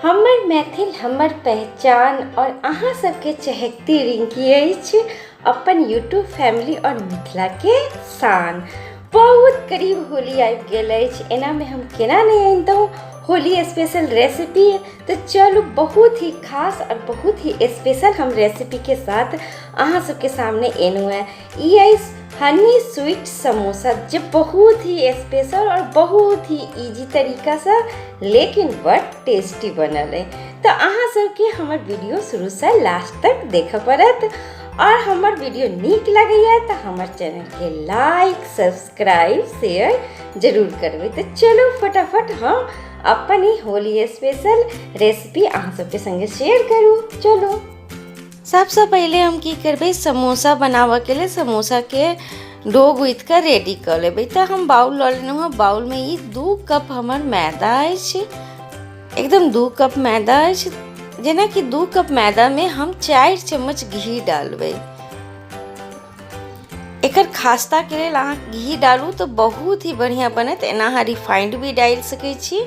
हमर मैथिल हमर पहचान और अहाँ सबके चहकती रिंकी अछि अपन यूट्यूब फैमिली और मिथिला के शान। बहुत करीब होली आबि गेल अछि, एनामे हम केना नहि अनितहुँ होली स्पेशल रेसिपी। तऽ चलू बहुत ही खास और बहुत ही स्पेशल हम रेसिपी के साथ अहाँ सबके सामने एलहुँ हेँ। ई अछि हनी स्वीट समोसा, जे बहुत ही स्पेशल और बहुत ही इजी तरीकासँ लेकिन बड़ टेस्टी बनल अइ। तऽ अहाँ सबके हमर वीडियो शुरूसँ लास्ट तक देखऽ पड़त और हमर वीडियो नीक लगैए तऽ हमर चैनलके लाइक सब्सक्राइब शेयर जरूर करबै। तऽ चलू फटाफट हम अपन ई होली स्पेशल रेसिपी अहाँ सबके संगे शेयर करू। चलू सबसँ पहिले हम की करबै, समोसा बनाबऽके लेल समोसाके डो गुथि कऽ रेडी कऽ लेबै। तऽ हम बाउल लऽ लेलहुँ हँ, बाउलमे ई 2 कप हमर मैदा अछि, एकदम 2 कप मैदा अछि। जेनाकि 2 कप मैदामे हम 4 चम्मच घी डालबै। एकर खास्ताके लेल अहाँ घी डालू तऽ बहुत ही बढ़िआँ बनत। एना अहाँ रिफाइंड भी डालि सकै छी,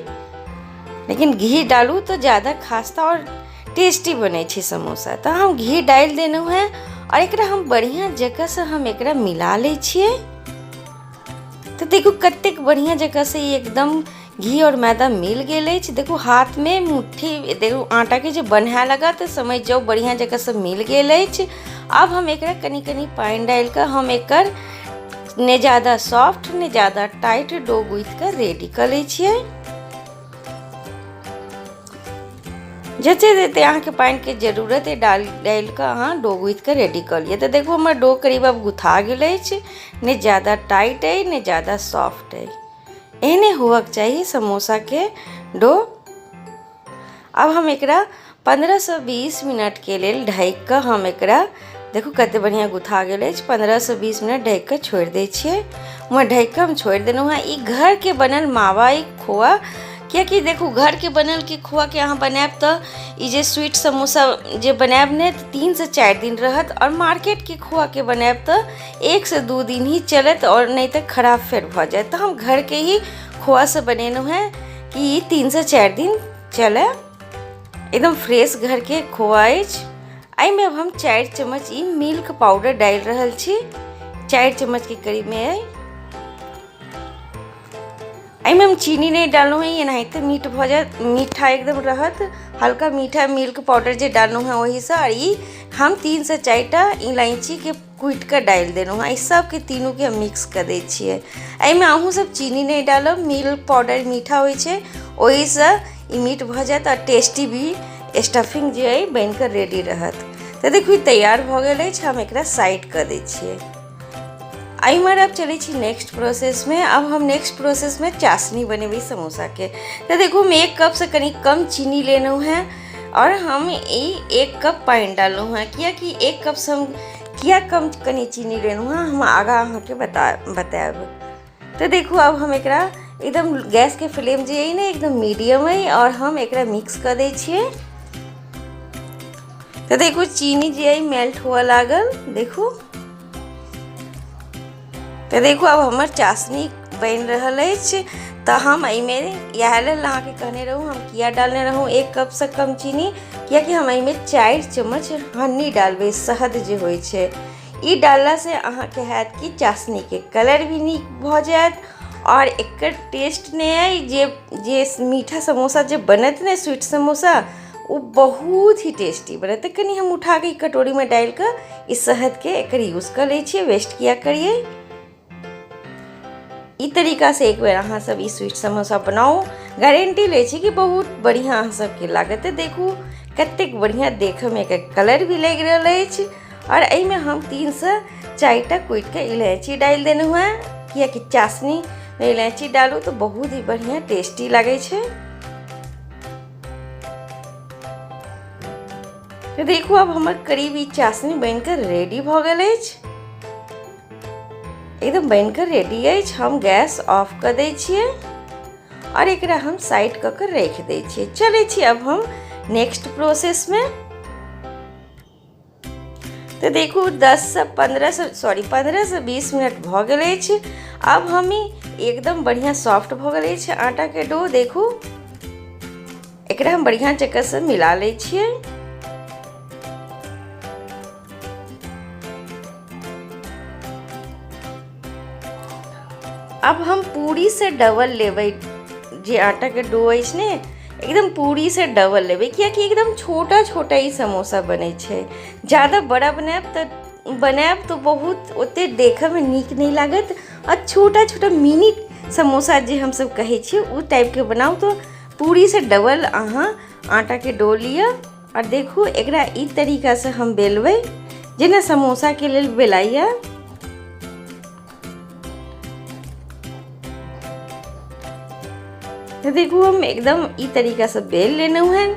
लेकिन घी डालू तऽ ज्यादा खास्ता आओर टेस्टी बनै छै समोसा। तऽ हम घी डालि देलहुँ हेँ आओर एकरा हम बढ़िआँ जकाँसँ हम एकरा मिला लै छियै। तऽ देखू कतेक बढ़िआँ जकाँसँ ई एकदम घी आओर मैदा मिल गेल अछि। देखू हाथमे मुट्ठी देखू आटाके जे बन्हाए लागत तऽ समझि जाउ बढ़िआँ जकाँसँ मिल गेल अछि। आब हम एकरा कनि कनि पानि डालि कऽ हम एकर ने ज्यादा सॉफ्ट ने ज्यादा टाइट डो गुथि कऽ रेडी कऽ लै छियै। जते जते अहाँके पानिके जरूरत अइ डालि डालि कऽ अहाँ डो गुथि कऽ रेडी कऽ लिअ। तऽ देखू हमर डो करीब आब गुथा गेल अछि, ने ज्यादा टाइट अइ ने ज्यादा सॉफ्ट अइ। एहने हुअके चाही समोसाके डो। आब हम एकरा 15सँ 20 मिनटके लेल ढकि कऽ हम एकरा देखू कते बढ़िआँ गुथा गेल अछि, 15सँ 20 मिनट ढकि कऽ छोड़ि दै छियै। उम्हर ढकि कऽ हम छोड़ि देलहुँ हेँ। ई घरके बनल मावा ई खोआ, कियाकि देखू घरके बनल के खोआके अहाँ बनायब तऽ ई जे स्वीट समोसा जे बनायब ने तऽ 3सँ 4 दिन रहत, आओर मार्केटके खोआके बनायब तऽ 1सँ 2 दिन ही चलत आओर नहि तऽ खराब फेर भऽ जायत। तऽ हम घरके ही खोआसँ बनेलहुँ हेँ कि ई 3सँ 4 दिन चलय। एकदम फ्रेश घरके खोआ अछि। एहिमे अब हम 4 चम्मच ई मिल्क पाउडर डालि रहल छी, 4 चम्मचके करीबमे अइ। एहिमे हम चीनी नहि डाललहुँ हेँ, एनाहिते मीठ भऽ जायत, मीठा एकदम रहत, हल्का मीठा मिल्क पाउडर जे डाललहुँ हेँ ओहिसँ। आओर ई हम 3सँ 4टा इलायचीके कुटि कऽ डालि देलहुँ हेँ। एहि सबके तीनूके हम मिक्स कऽ दै छियै। एहिमे अहूँ सब चीनी नहि डालब, मिल्क पाउडर मीठा होइ छै ओहिसँ ई मीठ भऽ जायत आओर टेस्टी भी स्टफिंग जे अइ बनि कऽ रेडी रहत। तऽ देखू ई तैयार भऽ गेल अछि, हम एकरा साइड कऽ दै छियै। एहिमे आब चलै छी नेक्स्ट प्रोसेसमे। आब हम नेक्स्ट प्रोसेसमे चाशनी बनेबै समोसाके। तऽ देखू हम 1 कपसँ कनि कम चीनी लेलहुँ हेँ आओर हम ई 1 कप पानि डाललहुँ हेँ। कियाकि 1 कपसँ हम किया कम कनि चीनी लेलहुँ हेँ हम आगाँ अहाँके बतायब। तऽ देखू आब हम एकरा एकदम गैसके फ्लेम जे अइ ने एकदम मीडियम अइ आओर हम एकरा मिक्स कऽ दै छियै। तऽ देखू चीनी जे अइ मेल्ट हुअ लागल। देखू तऽ देखू आब हमर चाशनी बनि रहल अछि। तऽ हम एहिमे इएह लेल अहाँके कहने रहूँ हम किया डालने रहूँ 1 कपसँ कम चीनी, कियाकि हम एहिमे 4 चम्मच हनी डालबै, शहद जे होइ छै। ई डाललासँ अहाँके हैत कि चाशनीके कलर भी नीक भऽ जायत आओर एकर टेस्ट नहि अइ जे जे मीठा समोसा जे बनत ने स्वीट समोसा ओ बहुत ही टेस्टी बनत। तऽ कनि हम उठाकऽ ई कटोरीमे डालिकऽ ई शहदके एकर यूज कऽ लै छियै, वेस्ट किया करियै। ई तरीकासँ एक बेर अहाँ सब ई स्वीट समोसा बनाउ, गारंटी लै छी कि बहुत बढ़िआँ अहाँ सबके लागत। देखू कतेक बढ़िआँ देखऽमे एकर कलर भी लागि रहल अछि। आओर एहिमे हम 3सँ 4टा कुटिके इलायची डालि देलहुँ हेँ, कियाकि चाशनीमे इलायची डालू तऽ बहुत ही बढ़िआँ टेस्टी लागै छै। तऽ देखू आब हमर करीब ई चाशनी बनिकऽ रेडी भऽ गेल अछि, एकदम बनिकऽ रेडी अछि। हम गैस ऑफ कऽ दै छियै आओर एकरा हम साइड कऽ कऽ राखि दै छियै। चलै छी अब हम नेक्स्ट प्रोसेसमे। तऽ देखू 10सँ 15सँ सॉरी 15सँ 20 मिनट भऽ गेल अछि। आब हम ई एकदम बढ़िआँ सॉफ्ट भऽ गेल अछि आटाके डो। देखू एकरा हम बढ़िया जकाँ से मिला लै छियै। अब हम पूरी से डबल लेबै, जे आटा के डो अछि ने एकदम पूरी से डबल लेबै, कियाकि एकदम छोटा छोटा ई समोसा बनै छै। ज़्यादा बड़ा बनायब तो बहुत ओते देखऽमे नीक नहि लागत। आ छोटा छोटा मिनी समोसा जे हमसब कहै छियै ओ टाइपके बनाउ तो पूरी से डबल अहाँ आटाके डो लिअ। और देखू एकरा ई तरीकासँ हम बेलबै जेना समोसाके लेल बेलाइया। तो देखू हम एकदम ई तरीकासँ बेल लेलहुँ हन।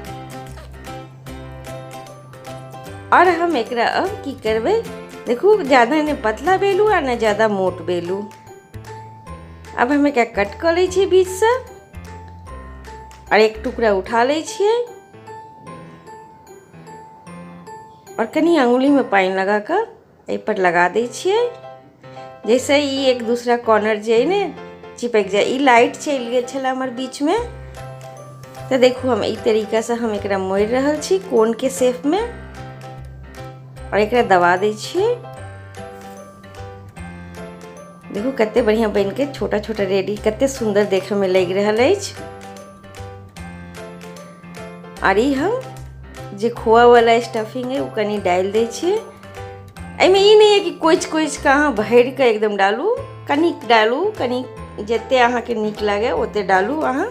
और हम एकरा अब की करबै, देखू ज़्यादा ने पतला बेलू आ ने ज़्यादा मोट बेलू। अब हम एकरा कट कऽ लै छियै बीचसँ और एक टुकड़ा उठा लै छियै और कनि अंगुलीमे पानि लगा कऽ एहिपर लगा दै छियै, जैसे ई एक दूसरा कॉर्नर जे ने चिपकि जाए। ई लाइट चलि गेल छलै हमर बीचमे। तऽ देखू हम एहि तरीकासँ हम एकरा मोड़ि रहल छी कोनके शेपमे और एकरा दबा दै छियै। देखू कते बढ़िया बनिके छोटा छोटा रेडी, कते सुंदर देखऽमे लागि रहल अछि। और ई हम जे खोआ वाला स्टफिंग है ओ कनि डालि दै छियै। एहिमे ई नहि है कि कोचि कोचि कऽ अहाँ भरि कऽ एकदम डालू, कनिक डालू, कनिक जते अहाँके नीक लागै ओते डालू। अहाँ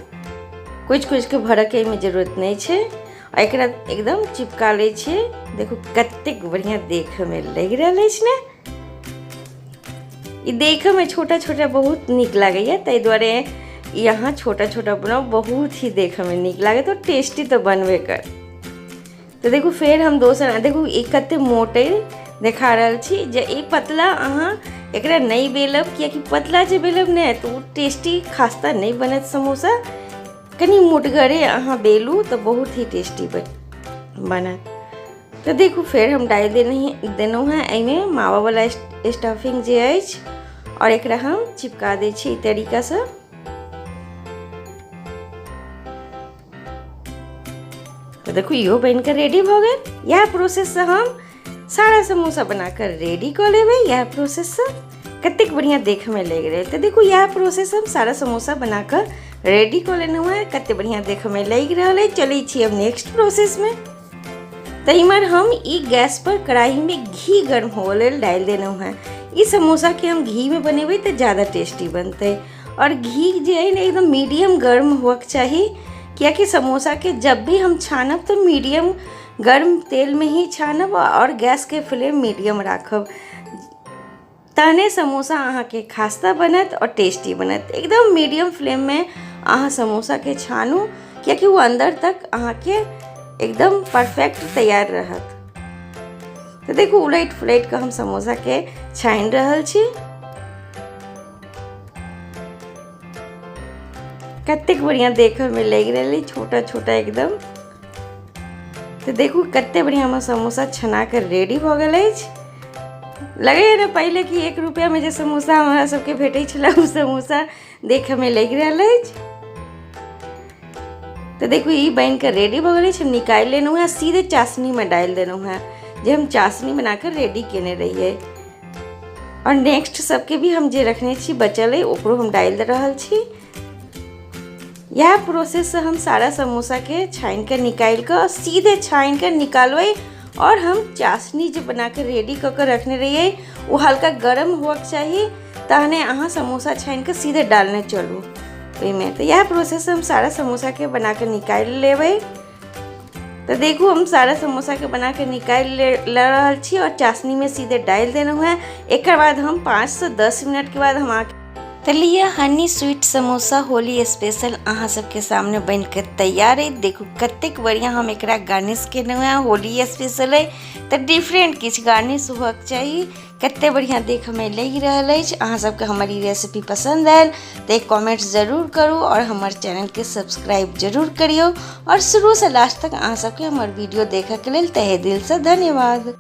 कोचि कोचि कऽ भरऽके एहिमे जरूरत नहि छै। आ एकरा एकदम चिपका लै छियै। देखू कतेक बढ़िया देखऽमे लागि रहल अछि ने, ई देखऽमे छोटा छोटा बहुत नीक लागैया, ताहि दुआरे ई अहाँ छोटा छोटा बनाउ, बहुत ही देखऽमे नीक लागत और टेस्टी तऽ बनबे कर। तऽ देखू फेर हम दोसर, देखू ई कते मोट अइ देखा रहल छी। जे ई पतला अहाँ एकरा नहि बेलब, कियाकि पतला जे बेलब ने तऽ ओ टेस्टी खास्ता नहि बनत समोसा। कनि मोटगरे अहाँ बेलू तऽ बहुत ही टेस्टी बनत। तऽ देखू फेर हम डालि देलहुँ हेँ एहिमे मावावला स्टफिंग जे अछि और एकरा हम चिपका दै छी एहि तरीकासँ। तऽ देखू इहो बनिकऽ रेडी भऽ गेल। इएह प्रोसेससँ हम सारा समोसा बनाकऽ रेडी कऽ लेबै। इएह प्रोसेससँ कतेक बढ़िया देखऽमे लागि रहल। तऽ देखू इएह प्रोसेस हम सारा समोसा बनाकऽ रेडी कऽ लेलहुँ हेँ, कते बढ़िया देखऽमे लागि रहल अछि। चलै छी अब नेक्स्ट प्रोसेसमे। तऽ इम्हर हम ई गैस पर कढ़ाईमे घी गर्म होबऽ लेल डालि देलहुँ हेँ। ई समोसाके हम घीमे बनेबै तऽ ज़्यादा टेस्टी बनतै। और घी जे अइ ने एकदम मीडियम गर्म होबऽके चाही, कियाकि समोसाके जब भी हम छानब तऽ मीडियम गर्म तेलमे ही छानब और गैसके फ्लेम मीडियम राखब, तहने समोसा अहाँके खास्ता बनत और टेस्टी बनत। एकदम मीडियम फ्लेममे अहाँ समोसाके छानू, कियाकि ओ अन्दर तक अहाँके एकदम परफेक्ट तैयार रहत। तऽ देखू उलटि पुलटि कऽ हम समोसाके छानि रहल छी। कतेक बढ़िया देखऽमे लागि रहल अइ, छोटा छोटा एकदम। तऽ देखू कते बढ़िया हमर समोसा छना कऽ रेडी भऽ गेल अछि। लगैए ने पहिले कि 1 रुपैआमे जे समोसा हमरा सबके भेटै छलै ओ समोसा देखऽमे लागि रहल अछि। तऽ देखू ई बनिकऽ रेडी भऽ गेल अछि। हम निकालि लेलहुँ हेँ, सीधे चाशनीमे डालि देलहुँ हेँ जे हम चाशनी बनाकऽ रेडी केने रहियै। और नेक्स्ट सबके भी हम जे रखने छी बचल अइ ओकरो हम डालि रहल छी। इएह प्रोसेससँ हम सारा समोसाके छानिकऽ निकालिकऽ सीधे छानिकऽ निकालबै। और हम चाशनी जे बनाकऽ रेडी कऽ कऽ रखने रहियै ओ हल्का गरम होबऽके चाही, तहने अहाँ समोसा छानिकऽ सीधे डालने चलू ओहिमे। तऽ इएह प्रोसेससँ हम सारा समोसाके बनाकऽ निकालि लेबै। तऽ देखू हम सारा समोसाके बनाकऽ निकालि लऽ रहल छी और चाशनीमे सीधे डालि देलहुँ हेँ। एकर बाद हम 5 से 10 मिनटके बाद हम अहाँके तऽ लिअ हनी स्वीट समोसा होली स्पेशल अहाँ सबके सामने बनिकऽ तैयार अइ। देखू कतेक बढ़िया हम एकरा गार्निश केलहुँ हेँ, होली स्पेशल अइ तऽ डिफरेंट किछु गार्निश होबऽके चाही। कते बढ़िया देखऽमे लागि रहल अछि। अहाँ सबके हमर ई रेसिपी पसन्द आयल तऽ एक कमेंट जरूर करू और हमर चैनलके सब्सक्राइब जरूर करियौ। और शुरूसँ लास्ट तक अहाँ सबके हमर वीडियो देखऽके लेल तहे दिलसँ धन्यवाद।